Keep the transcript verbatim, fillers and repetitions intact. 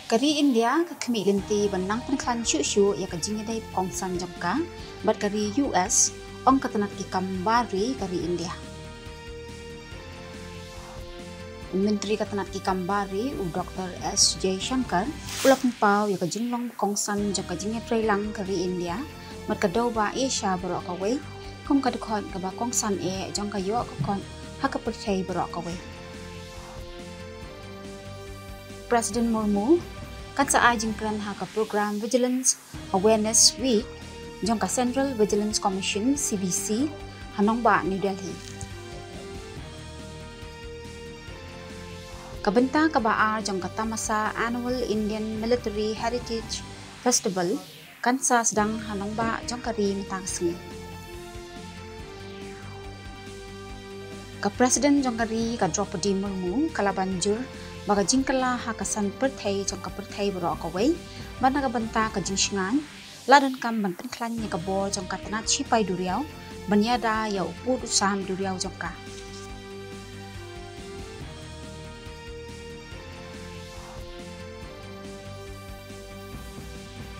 Ka ri India ka khmih lynti ban nang pynkhlaiñ shuh shuh ïa ka jingïadei ba kongsan jong ka bad ka ri U S, ong ka tnat ki kam bar ri ka ri India. U Myntri ka tnat ki kam bar ri, u Doktor S Jaishankar, u la pynpaw ïa ka jinglong ba kongsan jong ka jingïatreilang ka ri India bad ka dewbah Asia baroh kawei kum ka dkhot kaba kongsan eh jong ka ïoh ka kot ha ka pyrthei baroh kawei. President Murmu kan sa ai jingkren ha ka program Vigilance Awareness Week jong ka Central Vigilance Commission, C V C, ha nongbah New Delhi. Ka bynta kaba ar jong ka tamasa Annual Indian Military Heritage Festival kan sa sdang ha nongbah jong ka ri mynta ka sngi. Ka President jong ka ri, ka Droupadi Murmu, ka la ban jur ba ka jingkylla ha ka san pyrthei jong ka pyrthei baroh kawei bad na ka bynta ka jingshngaiñ, la donkam ban pynkhlaiñ ïa ka bor jong ka tnat shipai duriaw ban ïada ïa u pud u sam duriaw jong ka.